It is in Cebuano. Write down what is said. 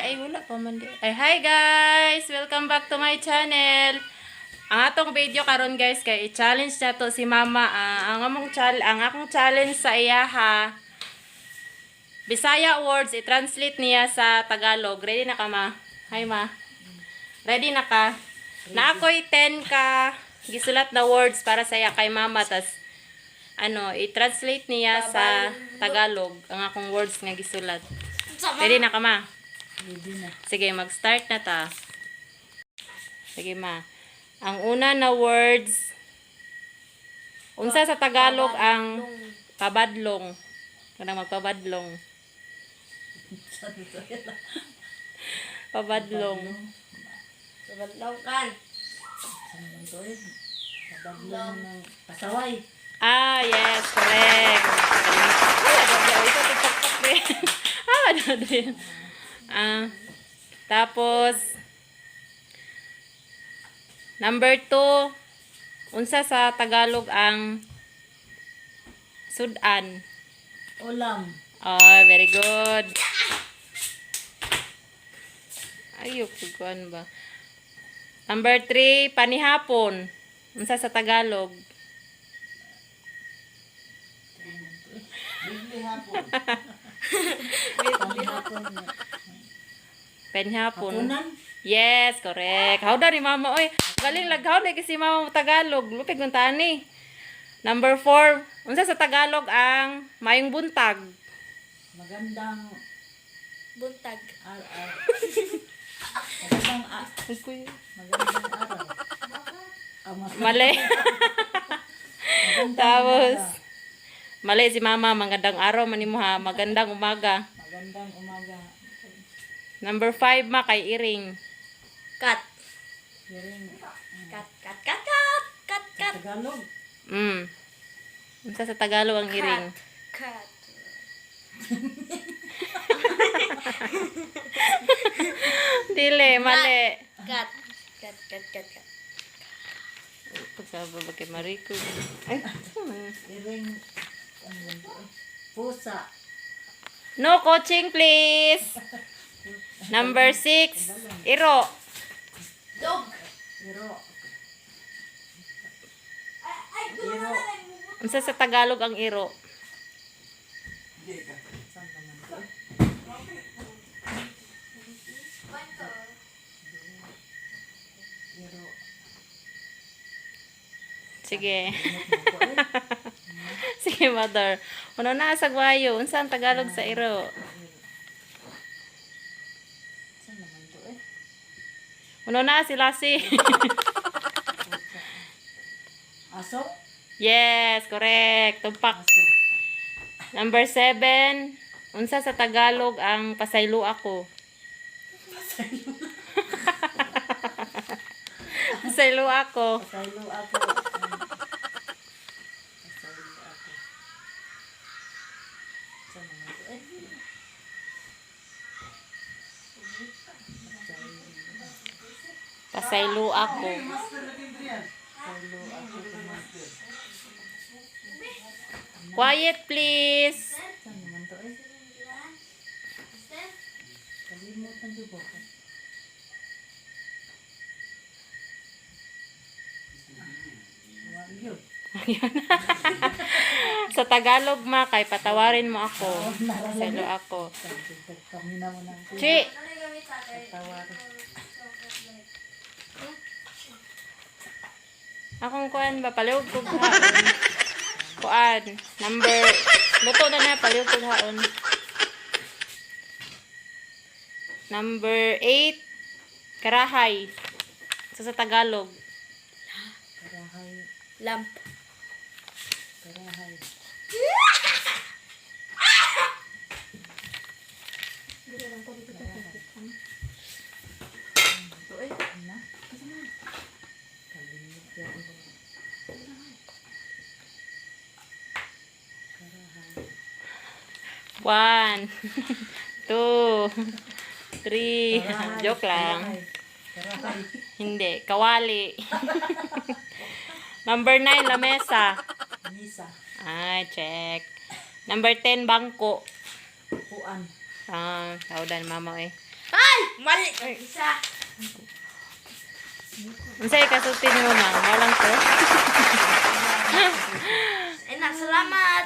Ay, wala pa man di. Ay, hi guys! Welcome back to my channel. Ang atong video karon, guys, kay i-challenge na to si Mama. Ang akong challenge sa iya ha. Bisaya words i-translate niya sa Tagalog. Ready na ka, Ma? Hi, Ma. Ready na ka? Na ako'y 10 ka gisulat na words para sa iya kay Mama, tas ano, i-translate niya sa Tagalog ang akong words nga gisulat. Ready na ka, Ma? Ready na. Sige, mag-start na ta. Sige, Ma. Ang una na words, unsa sa Tagalog ang pabadlong? Kanang magpabadlong. Pabadlong. Pabadlong kan. Ano man to eh? Pabadlong ng pasaway. Ah, yes, correct. Ah, ito, ito, din. Ah, ano din. Ah, tapos, number 2, unsa sa Tagalog ang sudan? Ulam. Oh, very good. Ayok, kuan ba? Number 3, panihapon. Unsa sa Tagalog? Panihapon. Panihapon. Hapunan. Yes, correct. How ni Mama oy. Galing laghaw na kasi Mama mo Tagalog. Lupig man tani. Number 4, unsa sa Tagalog ang mayong buntag? Magandang Buntag. araw. Magandang araw. Ah, Mali. Magandang Tapos, umaga. mali si Mama, magandang araw man nimo ha, magandang umaga. Magandang umaga. Number 5, ma, kay Iring. Cut. Hearing Cut, cut, cut, cut. Cut, cut. Tagalog. Unsa sa Tagalog ang iring? Cut. Dili, mali. Cut. Cut, cut, cut, cut. Pagsaba ba kay Mariko? Ay, Hearing ano man to eh? Pusa. No coaching, please. Number 6, iro. Dog. Iro. Iro. Unsa sa Tagalog ang iro? Saan naman to eh? Iro. Sige. Ingat mo ko eh. Sige, mother. Uno na sa gwayo. Unsa ang Tagalog sa iro? Saan naman to eh? Uno na si Lassie. Aso? Yes, correct. Tumpak. Aso. Number 7. Unsa sa Tagalog ang pasaylo ako? Pasaylo ako. Pasaylo ako. Pasaylo ako. Saan naman to eh? Pasaylo ako. Pasaylo ako. Quiet, please. Saan naman to eh? Kalimutan ko ba? Wa yun. Sa Tagalog, ma, kay patawarin mo ako. Pasaylo ako. Kami naman ang Chi, patawarin. Akong kuan ba, palihog kog haon. Kuan, number, luto na na, palihog kog haon. Number 8, karahay. Sa Tagalog. Karahay. Lamp. Karahay. Ito eh. Na? Kalimut yan. 1, 2, 3, Karahay. joke lang. Karahay. Karahay. Hindi, kawali. Number 9, lamesa. Misa. Ay, check. Number 10, bangko. Puan. Ah, tawdan mama eh. Ay! Mali! Isa. Unsay kasulti nimo, ma? Mao lang to. Ay na, salamat!